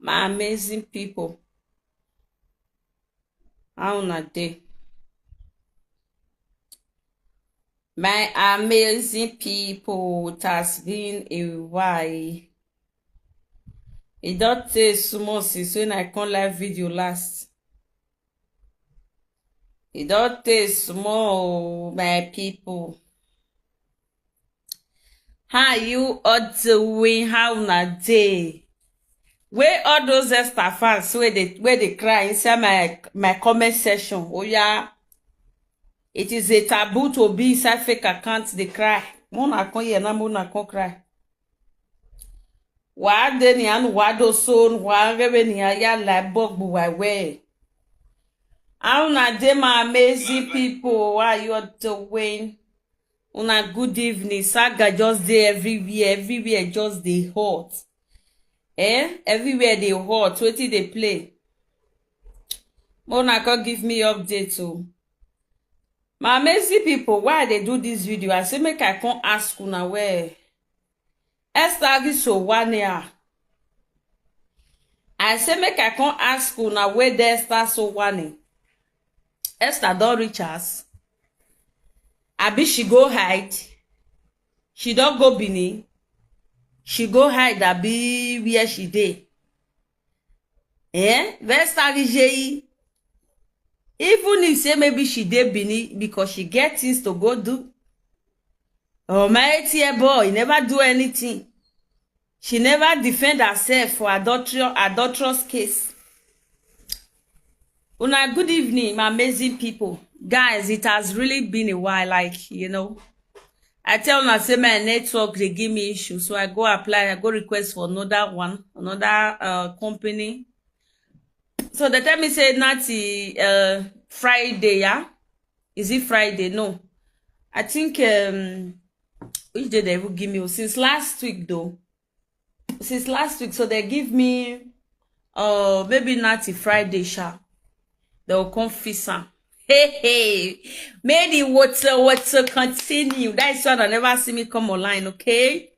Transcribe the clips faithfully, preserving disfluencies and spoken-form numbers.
My amazing people, how una dey? My amazing people, it has been a while. E don tey small since when I come live video last. E don tey small, my people. How you all doing? How una dey? Wey all those Esther fans wey dey wey dey cry inside my my comment section. Oya, it is a taboo to be inside fake account dey cry. Make una come here now, make una come cry. Wa de ni anu wa do so wa rebe ni aya la bogbu wa we. How una dey, my amazing people? How you all doing? Una good evening. Saga just dey everywhere. Everywhere just dey hot. Eh? Everywhere dey hot. Wetin dey play? Make una come give me update o. My amazing people, why I dey do this video? I say make I come ask una where Esther Agisowane are. I say make I come ask una where the Esther Sowane. Esther don reach us. Abi she go hide? She don go Benin? She go hide abi where she dey? Eh? Vesta Rijei. Even if say maybe she dey Benin because she get things to go do. Oh my eight-year boy never do anything. She never defend herself for adultery, adulterous case. Una good evening, my amazing people. Guys, it has really been a while, like, you know. I tell una say my network dey give me issue, so I go apply, I go request for another one, another uh, company. So they tell me say na till uh, Friday, yeah? Is it Friday? No. I think um which day they even give me? Oh, since last week though. Since last week, so they give me uh maybe na till Friday, sha. They will come fix am. Hey, hey. May the water water continue. That is why I never see me come online, okay?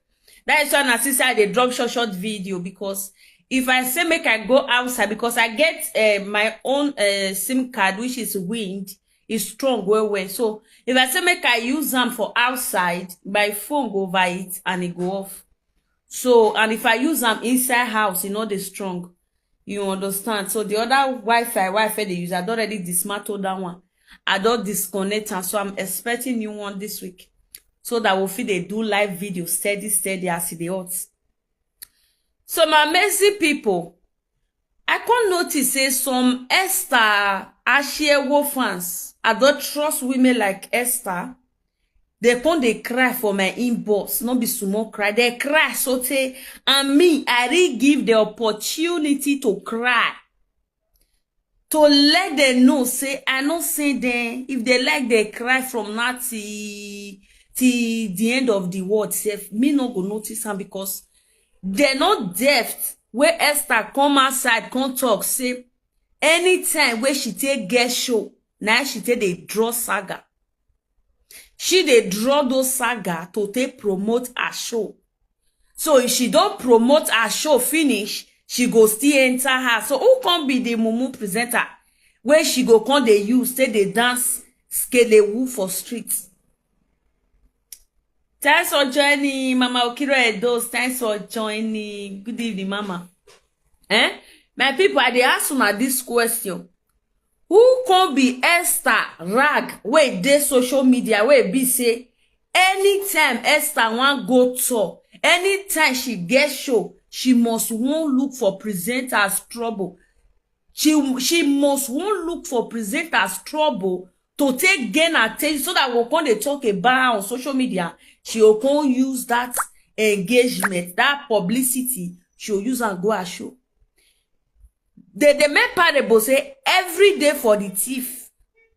That is why I see say I dey drop short short video, because if I say make I go outside, because I get uh, my own uh, SIM card, which is Wind, is strong well well. So if I say make I use am for outside, my phone go overheat and e go off. So, and if I use am inside house, e no dey strong. You understand? So the other Wi-Fi, Wi-Fi they use, I don already dismantle that one. I don disconnect am, so I'm expecting new one this week. So that we fit dey do live video steady, steady as e dey hot. So my amazing people, I come notice say some Esther Ashiyewo fans, I don trust women like Esther. They come dey cry for my inbox, no be small cry. They cry so tey, and me, I really give the opportunity to cry. To let them know say I no send them. If they like, they cry from now till till the end of the world sef. Me no go notice am because they no deft wey Esther come outside come talk say anytime wey she take get show, na she take dey draw saga. She dey draw those saga to take promote her show. So if she don promote her show finish, she go still enter her. So who come be the mumu presenter wey she go come dey use take dey dance skelewu for street? Thanks for joining, Mama Okiro Edos. Thanks for joining. Good evening, Mama. Eh? My people, I dey ask una this question. Who come be Esther rag wey dey social media wey be say anytime Esther wan go tour, anytime she get show, she must wan look for presenters trouble. She she must wan look for presenters trouble to take gain attention so that we come dey talk about her on social media. She go come use that engagement, that publicity, she go use am go her show. They dey make parable say every day for the thief,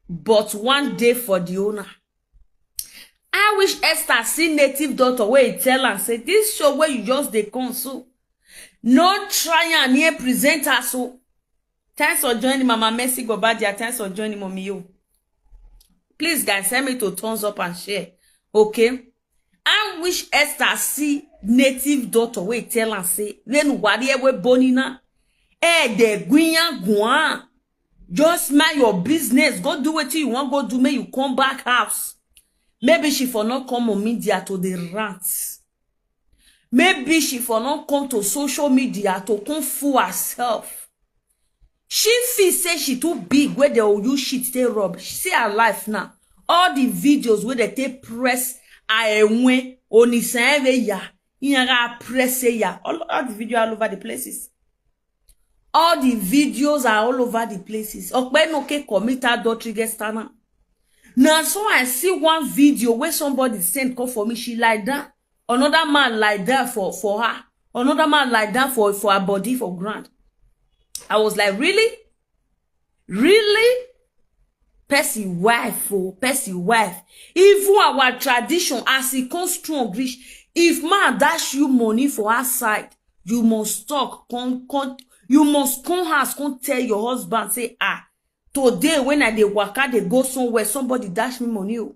but one day for the owner. I wish Esther see native doctor wey tell am say this show wey you just dey come so, no try am near presenter so. Thanks for joining, Mama Mercy Gobadia. Thanks for joining, Mommy. Yo, please, guys, help me to thumbs up and share. Okay. I wish Esther see native doctor wey tell am say when wari ewe boni na, Eh, the guiyan guan. Just mind your business. Go do what you want. Go do. May you come back house. Maybe she for not come on media to the rant. Maybe she for not come to social media to come fool herself. She feel say she too big where they will use shit take rub. See her life now. All the videos where they take press aewe onisan ya. Inyaga press ya. All, all the video all over the places. All the videos are all over the places. Okpenoke commit adultery against Tana. Now, so I see one video where somebody sent call for me. She lie down. Another man lie down for, for her. Another man lie down for, for her body for ground. I was like, really? Really? Person wife, oh, person wife. Even our tradition, as it comes strong, rich. If man dash you money for outside, you must talk. Come, come, you must come house, come tell your husband, say, ah, today when I dey waka, dey go somewhere, somebody dash me money. Oh.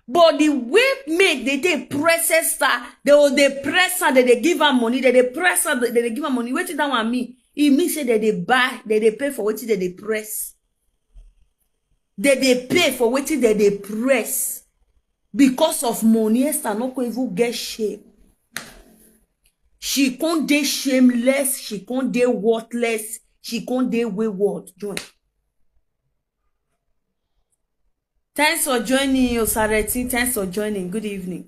But the way make they dey press Esther, they will dey press her, they dey give her money, they dey press her, they dey give her money. Wetin that one mean? E mean say they dey buy, they dey pay for wetin they dey press. They dey pay for wetin they dey press. Because of money, Esther no go even get shame. She can't dey shameless, she can't dey worthless, she can't dey wayward. Join. Thanks for joining, Osareti. Thanks for joining. Good evening.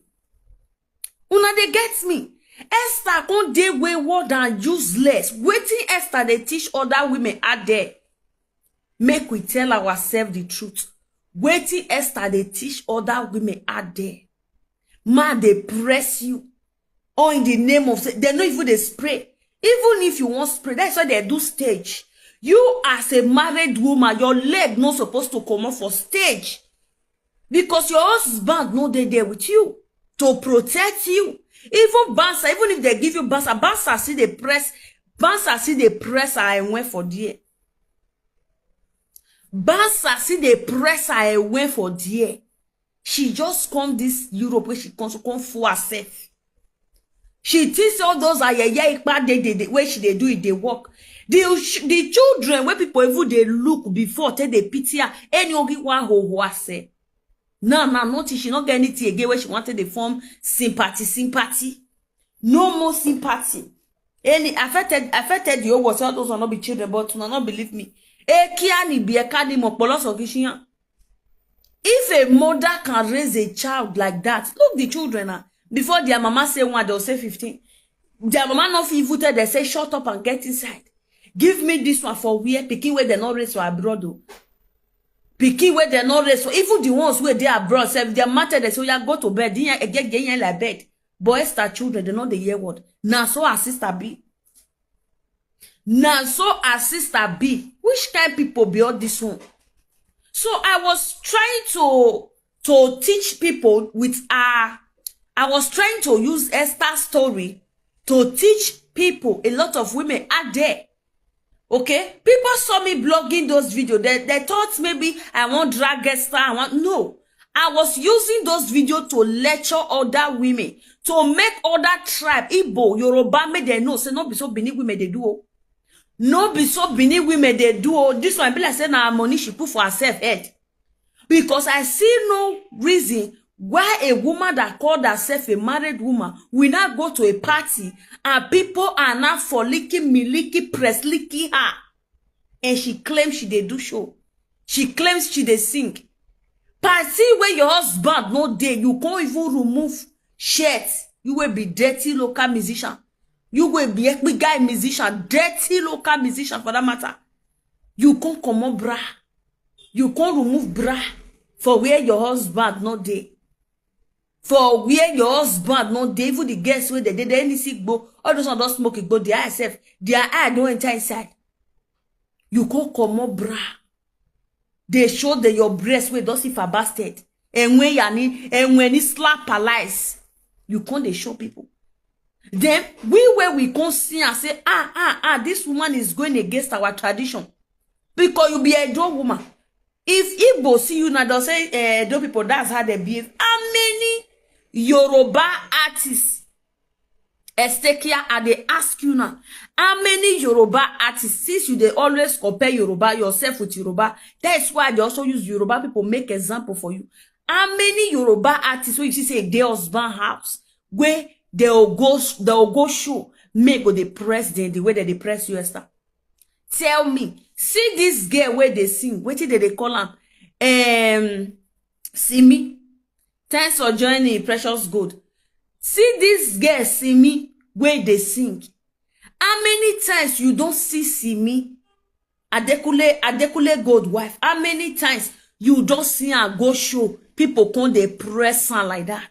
Una dey get me? Esther come dey wayward and useless. Wetin Esther dey teach other women out there? Make we tell ourselves the truth. Wetin Esther dey teach other women out there? Man dey press you. Or in the name of, say, they no even dey spray. Even if you want spray, that's why they do stage. You as a married woman, your leg not supposed to come off for stage. Because your husband no dey there with you to protect you. Even bouncer, even if they give you bouncer, bouncer see the press, bouncer see the press I went for there. Bouncer see the press I went for there. She just come this Europe where she comes to come for herself. She thinks all those are yeah, yeah, ipa they, they, they, where she they do it, they work. The, ch- the children where people even they look before, tell they pity her, any only one ho ho say. No, no, nothing. She not get anything again where she wanted to form sympathy, sympathy. No more sympathy. Any affected, affected the whole world. Say all those will not be children, but will not believe me. Ekiani be a kani mokpoloso kishiyan. If a mother can raise a child like that, look the children now. Before their mama say one, they'll say fifteen. Their mama not fit even tell they say shut up and get inside. Give me this one for where picking where they not raise for abroad. Oh. Picking where they not raise for even the ones where they are abroad. Say if their matter they say, "Oh, yeah, go to bed." Yeah, again, again, like bed. But Esther children, they know the year word. Now so her sister be. Now so her sister be. Which kind people be all this one? So I was trying to to teach people with her. I was trying to use Esther's story to teach people. A lot of women are there. Okay, people saw me blogging those videos. They, they thought maybe I want drag Esther. I want no. I was using those videos to lecture other women, to make other tribe, Igbo, Yoruba, make them know. Say no be so Benin women they do. Oh. No be so Benin women they do. Oh. This one be like say na money she put for herself head. Because I see no reason why a woman that called herself a married woman will not go to a party and people are not for licking me, licking press, licking her. And she claims she they do show. She claims she they sing. Party where your husband no day, you can't even remove shirt. You will be dirty local musician. You will be a big guy musician, dirty local musician for that matter. You can't come on bra. You can't remove bra for where your husband no day. For where your husband no dey, even the girls wey dey dey any sick go, all those one don smoke igbo, their eye sef, their eye don enter inside. You come comot bra, dey show the your breast wey don see for bastard, enwe yani enwe ni slap alice. You come dey show people. Then we wey we come see am say ah ah ah, this woman is going against our tradition, because you be Edo woman. If Igbo see you now, they'll say eh, Edo people, that's how they behave. How many Yoruba artists, Estekia, I dey ask you now, How many Yoruba artists, since you dey always compare Yoruba yourself with Yoruba, that is why I dey also use Yoruba people make example for you. How many Yoruba artists wey you see say dey husband house, wey dey go, dey go show, make go dey press dem the way that they press you, Esther? Tell me, see this girl wey dey sing, wetin dem dey call am? Um, Simi. Thanks for joining, Precious Gold. See this girl, Simi, wey dey sing. How many times you don see Simi, Adekunle, Adekunle Gold wife? How many times you don see am go show, people come dey press am like that?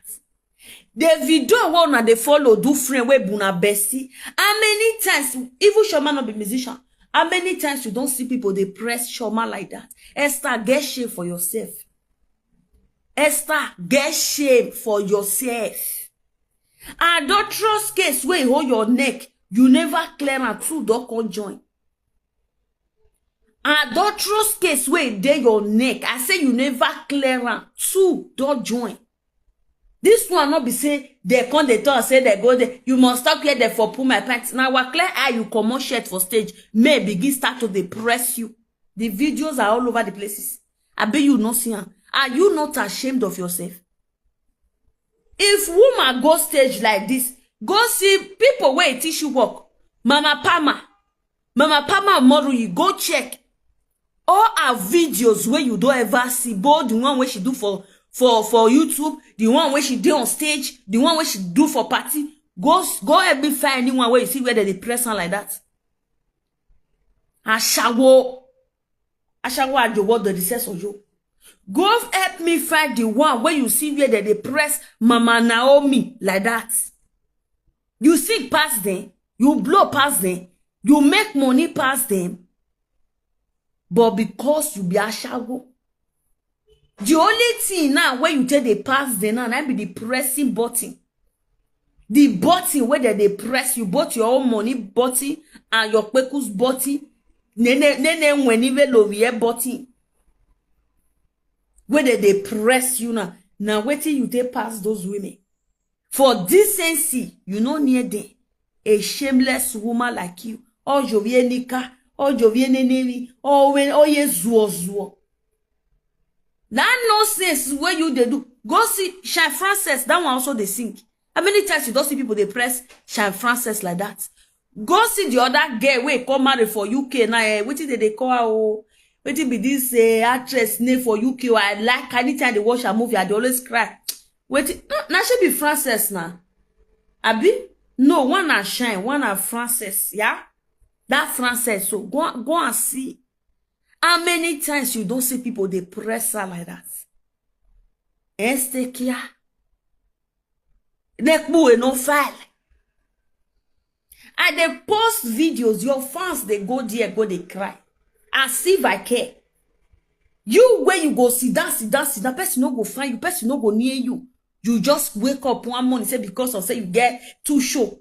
Davido wey una dey follow do friend wey be una bestie. How many times, even Chioma no be musician, how many times you don see people dey press Chioma like that? Esther, get shame for yourself. Esther, get shame for yourself. Adulterous case wey hold your neck, you never clear am, two don come join. Adulterous case wey dey your neck, I say you never clear am, two don join. This one no be say dem come dey talk say dem go there. You must stop here, dem for pull my pants. Na wa clear eye you comot shirt for stage, men begin start to dey press you. The videos are all over the places. Abi you no see am? Are you not ashamed of yourself? If woman go stage like this, go see people wey teach you work. Mama Pama, Mama Pama Moruyi, go check all her videos wey you don ever see, both the one wey she do for, for, for YouTube, the one wey she dey on stage, the one wey she do for party. Go, go help me find anyone wey you see where dem dey press am like that. Ashawo. Ashawo ajowo do the sex ojo. Go help me find the one wey you see where dem dey press Mama Naomi like that. You sing pass dem, you blow pass dem, you make money pass dem, but because you be ashawo, the only thing now wey you take dey pass dem now, na be the pressing button. The button wey dem dey press you, both your own money button and your kpeku's button, nene, nene, when even love your button, wey dem dey press you now. Na wetin you take pass those women? For decency, you no near them. A shameless woman like you. Ojovie nika, ojovie neneri, owen, oye zuo zuo. That nonsense wey you dey do. Go see Shine Frances, that one also dey sing. How many times you don see people dey press Shine Frances like that? Go see the other girl wey come marry for U K now, eh, wetin dem dey call her o? Wetin be this, eh, actress name for U K o? I like her. Anytime I dey watch her movie, I dey always cry. Wetin, na, na she be Frances na? Abi? No, one na Shine, one na Frances, yeah? That Frances, so go, go and see. How many times you don see people dey press her like that? Estekia. Nekpu e no file. I dey post videos, your fans dey go there, go dey cry. As if I care. You wey you go sit down, sit down, sit down, person no go find you, person no go near you. You just wake up one morning, say because of say you get two show.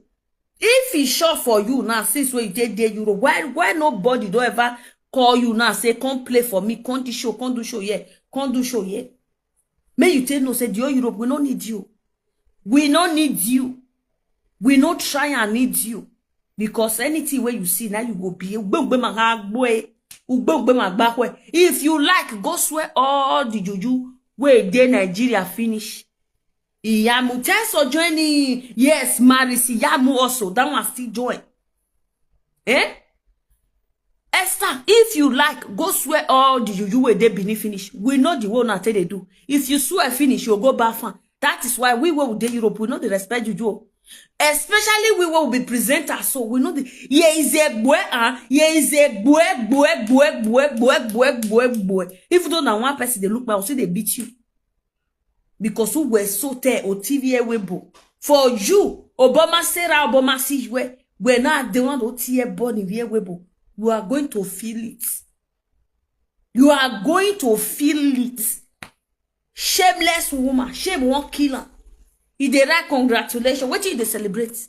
If e sure for you now, since wey you take dey Europe, why, why nobody don ever call you now, say, "Come play for me, come do show, come do show here, come do show here"? Make you take know say the whole Europe, we no need you. We no need you. We no try and need you. Because anything wey you see, now you go be. Ugbe ugbe ma ha gbo e. Ugbe ugbe ma gba kwe. If you like, go swear all the juju wey dey Nigeria finish. Iyamu, thanks for joining. Yes, Maris Iyamu also. That one still join. Eh? Esther, if you like, go swear all the juju wey dey Benin finish. We know the way una take dey do. If you swear finish, you go back fan. That is why we wey we dey Europe, we no dey respect juju o. Especially we wey we be presenters, so we no dey. Here is a boy, ah, here is a boy, boy, boy, boy, boy, boy, boy, boy. Even though na one person dey look, but I still dey beat you. Because who were so te o T V ewebo. For you, Obama Sarah, Obama see you, we now dey want o T V born in ewebo. You are going to feel it. You are going to feel it. Shameless woman, shame won't kill her. E dey write congratulations. Wetin you dey celebrate?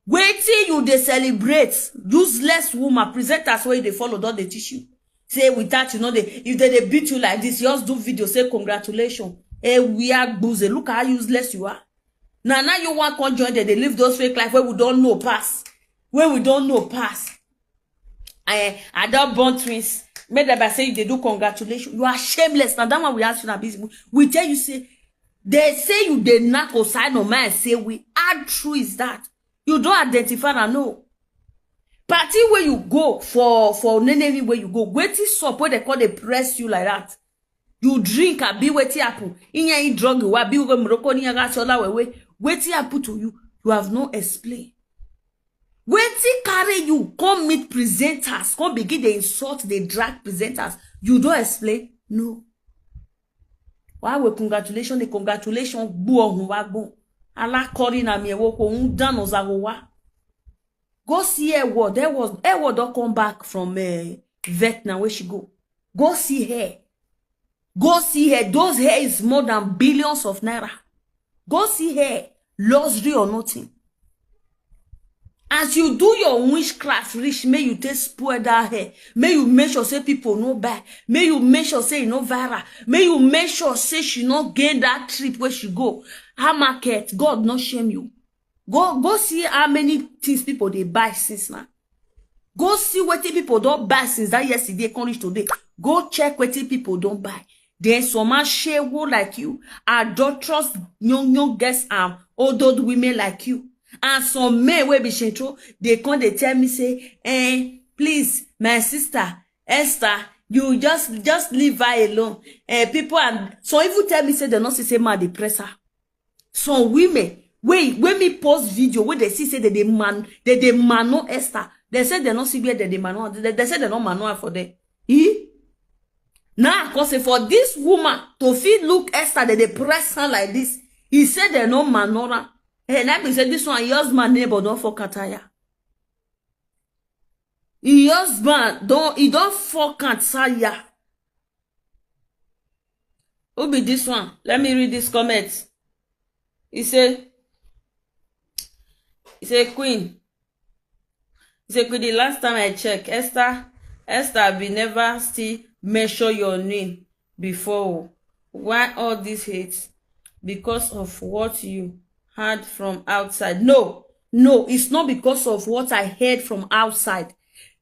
Wetin you dey celebrate? Useless woman, presenters wey you dey follow don dey teach you. Say without you no dey, if dem dey beat you like this, just do video, say congratulations. Eh, we are gbuze. Look how useless you are. Now, now you want come join them, dey live those fake life wey we don know pass. When we don't know pass. I, I don't born twins. Make them say they do congratulations. You are shameless. Now that one we ask you now, we tell you say they say you dey knock or sign on my say we. How true is that? You don't identify and know. Party where you go for for name where you go. Wetin sup wey they call they press you like that? You drink abi wetin happen? Iyan drug you abi we Morocco ni yaga sola wewe. Wetin happen to you? You have no explain. Wetin carry you come meet presenters, come begin dey insult, dey drag presenters? You don't explain? No. Why we congratulation? The congratulation gbu ohun wa gbon. Alakori na mi ewo ko un dan ozago wa. Go see her word. Her word, her word don come back from uh, Vietnam where she go. Go see her. Go see her. Those hair is more than billions of naira. Go see her. Luxury or nothing. As you do your witchcraft reach, may you take spoil that hair. May you make sure say people no buy. May you make sure say e no viral. May you make sure say she no gain that trip where she go. Her market, God no shame you. Go go see how many things people they buy since now. Go see wetin people don't buy since that yesterday come reach today. Go check wetin people don't buy. Then some ashewo like you, adulterous young young girls and old old women like you, and some men wey be shentro, they come they tell me say, eh, please, my sister Esther, you just just leave her alone. Eh, people and some even tell me say they not see say man dey press her. Some women wey wey me post video wey they see say they dey man they dey mano Esther. They say they no see where they dey mano am. They, they say they no mano am for there. E? Now I come say for this woman to fit look Esther, they dey press her like this. He said they no mano am. Hey, let me say this one, your husband neighbor don't fuck am tire. Your husband don't he don't fuck am tire. Who be this one? Let me read this comment. He say, he say, Queen. He say, Queen, the last time I check, Esther, Esther be never still mention your name before. Oh. Why all this hate? Because of what you heard from outside. No, no, it's not because of what I heard from outside.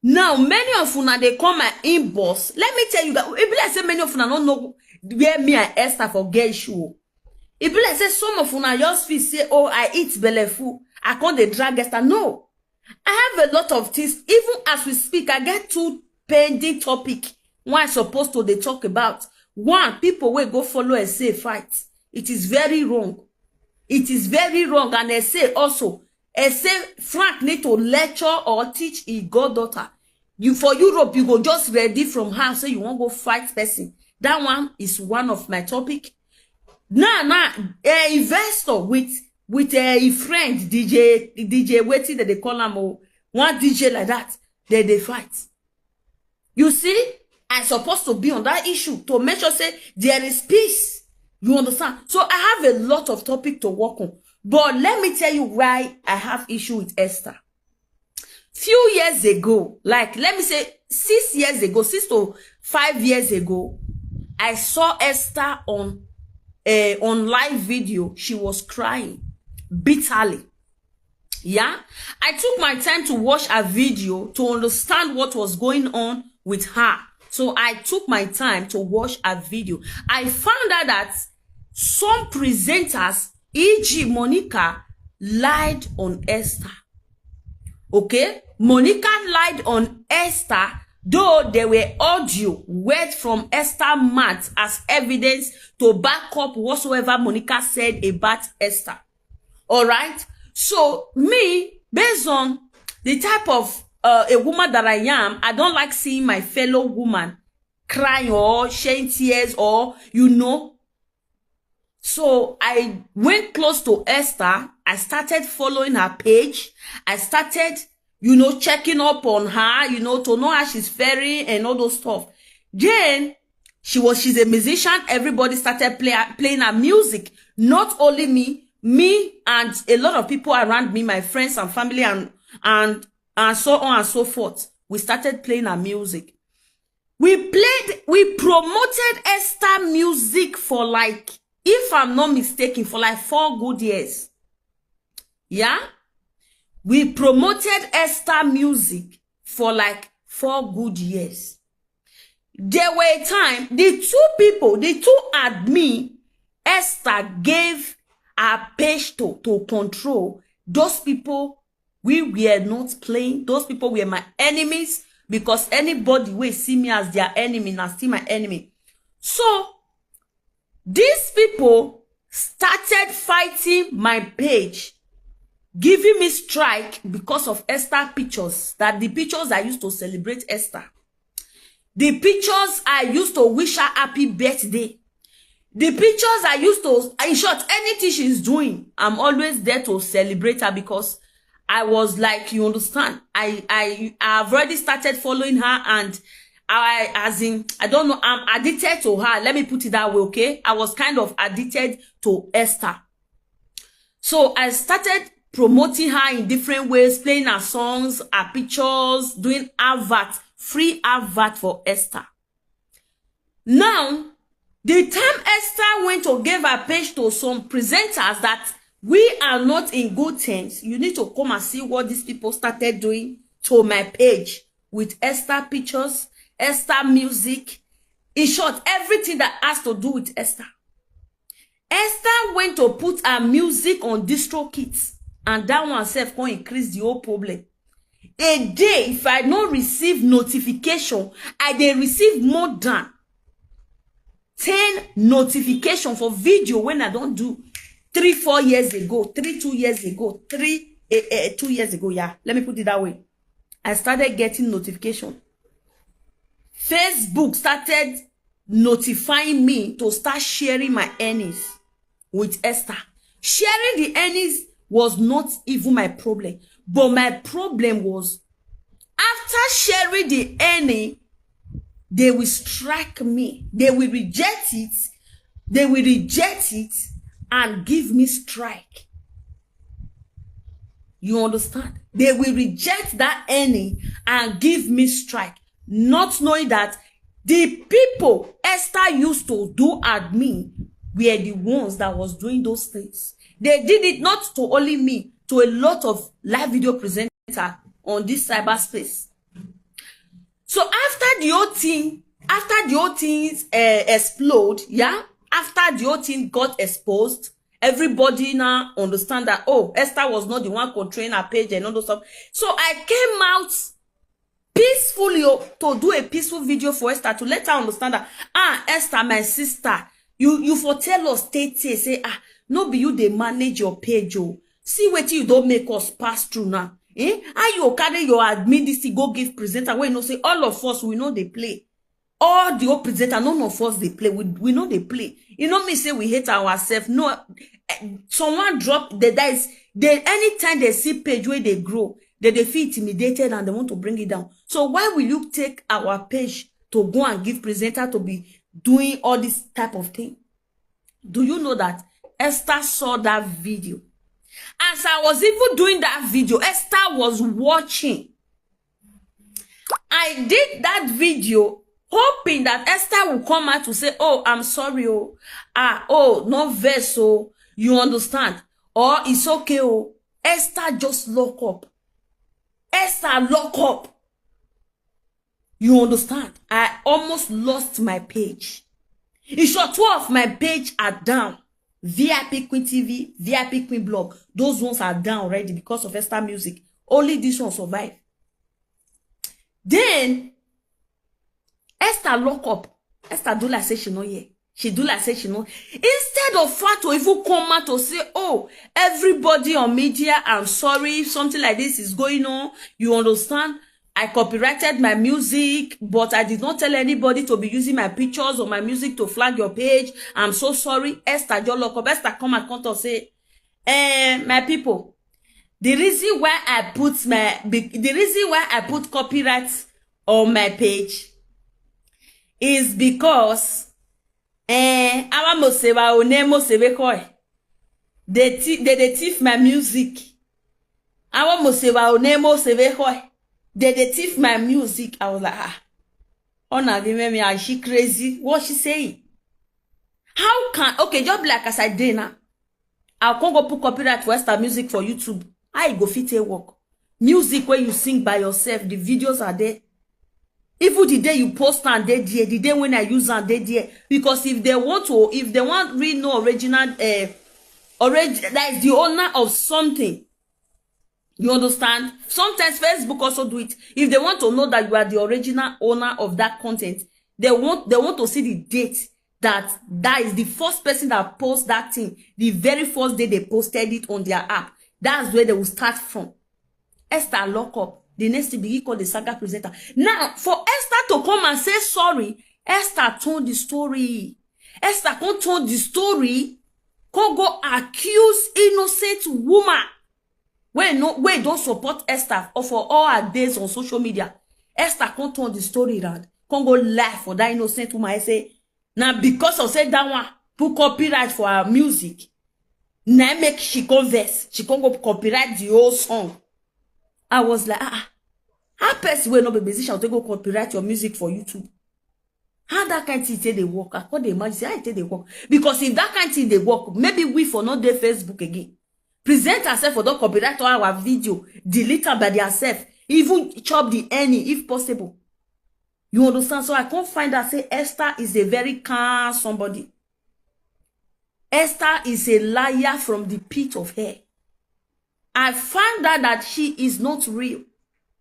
Now, many of una they come my inbox. Let me tell you that if like say many of una don't know where me and Esther for get issue. If like say some of una just feel say, oh, I eat belleful, I can't dey drag Esther. No, I have a lot of things. Even as we speak, I get two pending topic why I supposed to they talk about. One, people will go follow and say fight. It is very wrong. It is very wrong. And I say also, I say Frank need to lecture or teach his goddaughter. You for Europe, you go just ready from house, so you won't go fight person. That one is one of my topic. Now, now, an investor with with a friend D J D J waiting that they call him oh, one D J like that, then they fight. You see, I supposed to be on that issue to make sure say there is peace. You understand? So I have a lot of topic to work on. But let me tell you why I have issue with Esther. Few years ago, like let me say six years ago, six to five years ago, I saw Esther on uh, on live video. She was crying bitterly. Yeah, I took my time to watch a video to understand what was going on with her. So I took my time to watch a video. I found out that some presenters, e.g., Monica, lied on Esther. Okay, Monica lied on Esther, though there were audio word from Esther mouth as evidence to back up whatsoever Monica said about Esther. All right. So me, based on the type of uh, a woman that I am, I don't like seeing my fellow woman crying or shedding tears or you know. So I went close to Esther. I started following her page. I started, you know, checking up on her, you know, to know how she's faring and all those stuff. Then she was she's a musician. Everybody started play, playing her music. Not only me, me and a lot of people around me, my friends and family and and and so on and so forth. We started playing her music. We played, we promoted Esther music for like, if I'm not mistaken, for like four good years. Yeah. We promoted Esther music for like four good years. There were a time, the two people, the two admin Esther gave her page to, to control, those people, we were not playing. Those people were my enemies, because anybody wey see me as their enemy na still my enemy. So these people started fighting my page, giving me strike because of Esther pictures, that the pictures I used to celebrate Esther, the pictures I used to wish her happy birthday, the pictures I used to, in short, anything she's doing, I'm always there to celebrate her, because I was like, you understand, I I I've already started following her, and I, as in, I don't know, I'm addicted to her. Let me put it that way, okay? I was kind of addicted to Esther. So I started promoting her in different ways, playing her songs, her pictures, doing advert, free advert for Esther. Now, the time Esther went to give her page to some presenters that we are not in good terms, you need to come and see what these people started doing to my page with Esther pictures, Esther music. In short, everything that has to do with Esther. Esther went to put her music on DistroKid, and that one sef come increase the whole problem. A day, if I no receive notification, I dey receive more than ten notification for video when I don do three, four years ago, three, two years ago, three, eh, eh, two years ago. Yeah, let me put it that way. I started getting notification. Facebook started notifying me to start sharing my earnings with Esther. Sharing the earnings was not even my problem, but my problem was, after sharing the earning, they will strike me. They will reject it. They will reject it and give me strike. You understand? They will reject that earning and give me strike, not knowing that the people Esther used to do admin were the ones that was doing those things. They did it not to only me, to a lot of live video presenter on this cyberspace. So after the whole thing, after the whole thing, eh, explode, yeah, after the whole thing got exposed, everybody now understand that, oh, Esther was not the one controlling her page and all those stuff. So I came out peacefully, oh, to do a peaceful video for Esther, to let her understand that, ah, Esther, my sister, you, you for tell us, tey tey, say, ah, no be you dey manage your page, oh. See wetin you don make us pass through now. Eh? How you carry your admin this thing go give presenter wey you know say all of us, we no dey play? All the old presenter, none of us dey play. We, we no dey play. E no mean say we hate ourselves. No, eh, someone drop the dice. They, anytime they see page wey dey grow, they dey feel intimidated and they want to bring it down. So why will you take our page to go and give presenter to be doing all this type of thing? Do you know that Esther saw that video? As I was even doing that video, Esther was watching. I did that video hoping that Esther will come out to say, "Oh, I'm sorry, oh, ah, oh, no vex, oh, you understand, or it's okay, oh." Esther just lock up. Esther lock up. You understand? I almost lost my page. In short, two of my page are down. V I P Queen T V, V I P Queen Blog. Those ones are down already because of Esther music. Only this one survive. Then Esther lock up. Esther do like say she no hear. She do like say she no. Instead of her to even come out to say, "Oh, everybody on media, I'm sorry if something like this is going on. You understand? I copyrighted my music, but I did not tell anybody to be using my pictures or my music to flag your page. I'm so sorry." Esther just lock up. Esther come and come to say, "Eh, my people, the reason why I put my, be- the reason why I put copyright on my page is because, eh, our Mosewa One Mosewe koi. They, thi- they, they thief my music. Our Mosewa One Mosewe koi. They, they thief my music." I was like, "Ah, Ona give me, is she crazy? What she saying? How can, okay, just be like as I did now. I'll come go put copyright for Esther music for YouTube. How e go fit take work? Music wey you sing by yourself, the videos are there. Even the day you post am dey there, the day when I use am dey there. Because if they want to, if they want real no original, uh, orig that is the owner of something. You understand? Sometimes Facebook also do it. If they want to know that you are the original owner of that content, they want they want to see the date that that is the first person that posts that thing. The very first day they posted it on their app, that's where they will start from. Esther lock up. The next thing begin call the saga presenter. Now, for Esther to come and say sorry, Esther told the story. Esther come told the story. Come go accuse innocent woman wey no wey don support Esther or for all her days on social media. Esther come turn the story round. Come go lie for that innocent woman. I say, na because of say that one put copyright for her music. Na make she come vex. She come go copyright the whole song. I was like, ah, ah. How person wey no be musician take go copyright your music for YouTube? How that kind thing take dey work? I come dey imagine say how e take dey work. Because if that kind thing dey work, maybe we for no dey Facebook again. Present herself for don copyright all our video, delete am by theirself, even chop the any if possible. You understand? So I come find out say Esther is a very calm somebody. Esther is a liar from the pit of hell. I find out that she is not real.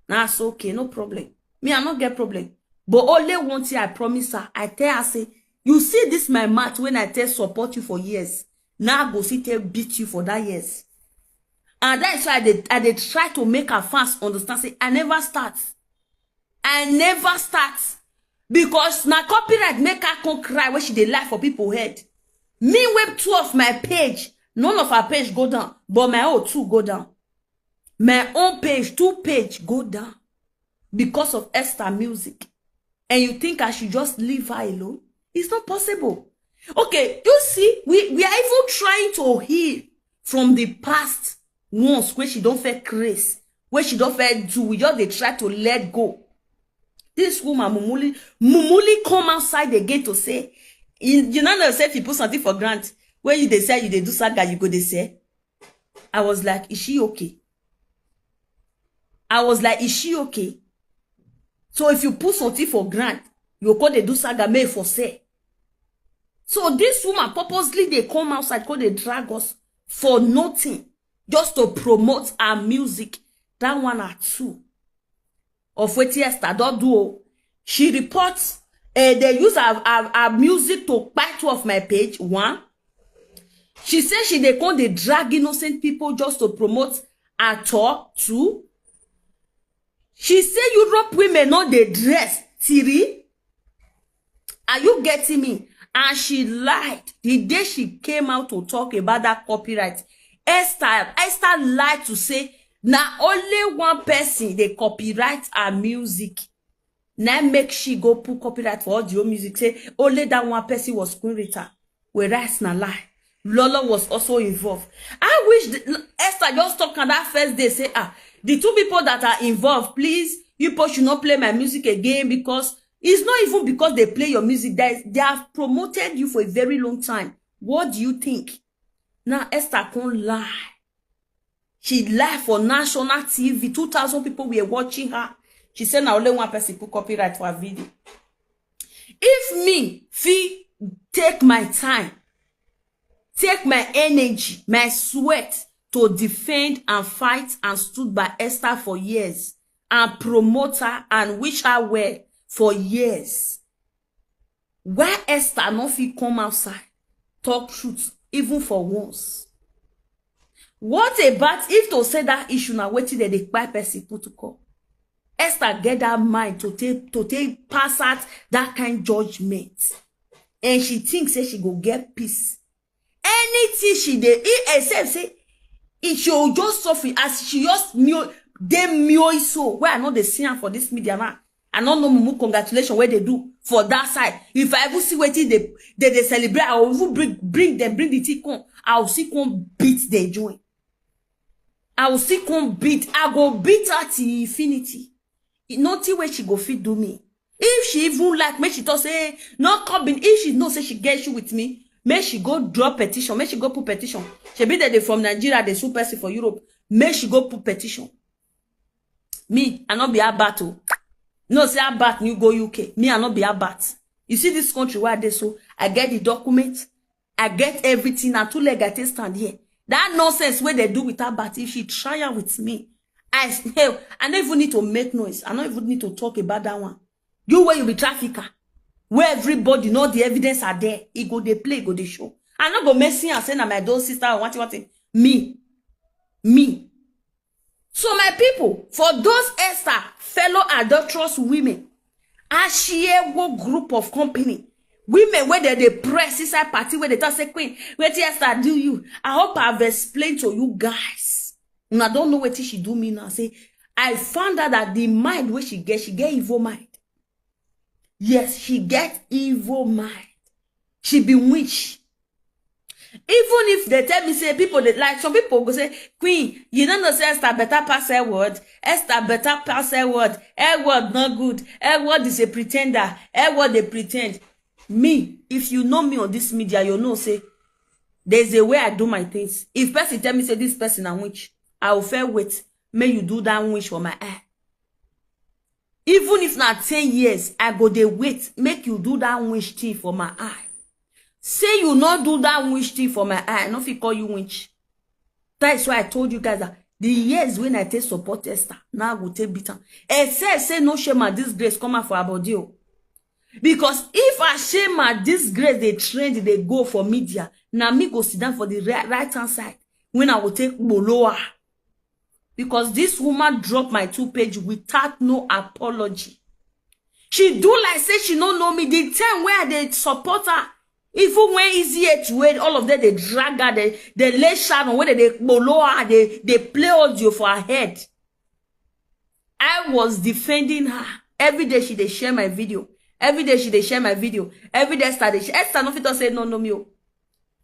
That's okay, no problem. Me, I no get problem. But only one thing I promise her, I tell her say, you see this my mouth when I tell support you for years. Now I go see tell beat you for that years. And that is why I dey I dey try to make her fans understand say I never start. I never start. Because na copyright make her come cry when she dey lie for people head. Me wey two of my page, none of her page go down, but my own two go down. My own page, two page go down because of Esther music. And you think I should just leave her alone? It's not possible. Okay, you see, we, we are even trying to heal from the past ones wey she don fair craze, wey she don fair do. We just dey try to let go. This woman, Mumuli, Mumuli come outside again to say, you, you know, say if you put something for grant, when you dey say you dey do saga, you go dey say. I was like, is she okay? I was like, is she okay? So if you put something for grant, you go dey do saga, make for say. So this woman purposely dey come outside, come dey drag us for nothing, just to promote her music. That one are two of wetin Esther don do o. She report, eh, they use her, her, her music to kpai two of my page. One, she say she dey come dey drag innocent people just to promote her tour. Two, she say Europe women no dey dress. Three, are you getting me? And she lied the day she came out to talk about that copyright. Esther, Esther lied to say na only one person dey copyright her music. Na make she go put copyright for all the whole music. Say only that one person was Queen Rita. Whereas na lie. Lolo was also involved. I wish the, Esther just talk on that first day, say, ah, the two people that are involved, please, you people should not play my music again, because it's not even because they play your music. That is, they have promoted you for a very long time. What do you think? Now Esther can't lie. She lie for national T V. Two thousand people were watching her. She said na only one person put copyright for her video. If me fit take my time, take my energy, my sweat to defend and fight and stood by Esther for years and promote her and wish her well for years, why Esther no fit come outside talk truth even for once? What about if to say that issue na wetin dem dey kpai person put to call? Esther get that mind to take to take pass out that kind judgment, and she think say she go get peace. Anything she dey, e- except say e she go just suffer as she just mio dey mio so wey I no dey see am for this media now. I no know mumu congratulation wey dey do for that side. If I even see wetin dey dey dey celebrate, I will even bring bring them, bring the thing come. I will still come beat them join. I will still come beat. I go beat her till infinity. E- Nothing wey she go fit do me. If she even like, make she talk say no come be. If she know say she get issue with me, make she go drop petition. Make she go put petition. Shebi dem dey from Nigeria, dey sue person for Europe. Make she go put petition. Me, I no be Albert o. No say Albert you go U K. Me, I no be Albert. You see this country where I dey so, I get the document, I get everything. Na two leg I take stand here. That nonsense wey they do with Albert, if she try am with me, I s- hell, I no even need to make noise. I no even need to talk about that one. You where you be trafficker, where everybody know the evidence are there. E go dey play, e go dey show. I no go mess and say na my own sister or what what. Me, me. So my people, for those Esther fellow adulterous women, Ashiyewo group of company, women where they dey press inside party where they talk say, "Queen, wetin Esther do you?" I hope I've explained to you guys. Una don't know wetin she do me now. Say I found out that the mind where she get, she get evil mind. Yes, she get evil mind. She be witch. Even if they tell me say people dey like, some people go say, "Queen, you don't know say Esther better pass Edward. Esther better pass Edward. Edward not good. Edward is a pretender. Edward dey pretend." Me, if you know me on this media, you know say there's a way I do my things. If person tell me say this person a witch, I will fair wait. May you do that witch for my eye. Even if na ten years, I go dey wait. Make you do that witch thing for my eye. Say you not do that witch thing for my eye, I no fit call you witch. That is why I told you guys that the years when I take support Esther, now I go take beat am. Except say no shame and disgrace come out for her body o. Because if I shame and disgrace, they trend, they go for media. Now me go sit down for the right, right hand side when I will take boloa. Because this woman dropped my two page without no apology. She do like say she no know me. The time where they support her, even when easy it way, all of them they drag her, they they lay shadow, where they boloa her, they they play audio for her head. I was defending her. Every day she they share my video. Every day she they share my video. Every day Esther they share. Esther no fit talk say no no me o.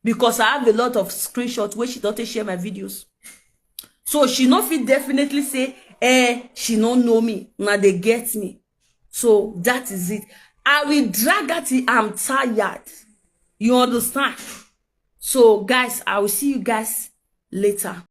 Because I have a lot of screenshots where she don't share my videos. So she no fit definitely say, eh, she no know me. Now they get me. So that is it. I will drag her till I'm tired. You understand? So guys, I will see you guys later.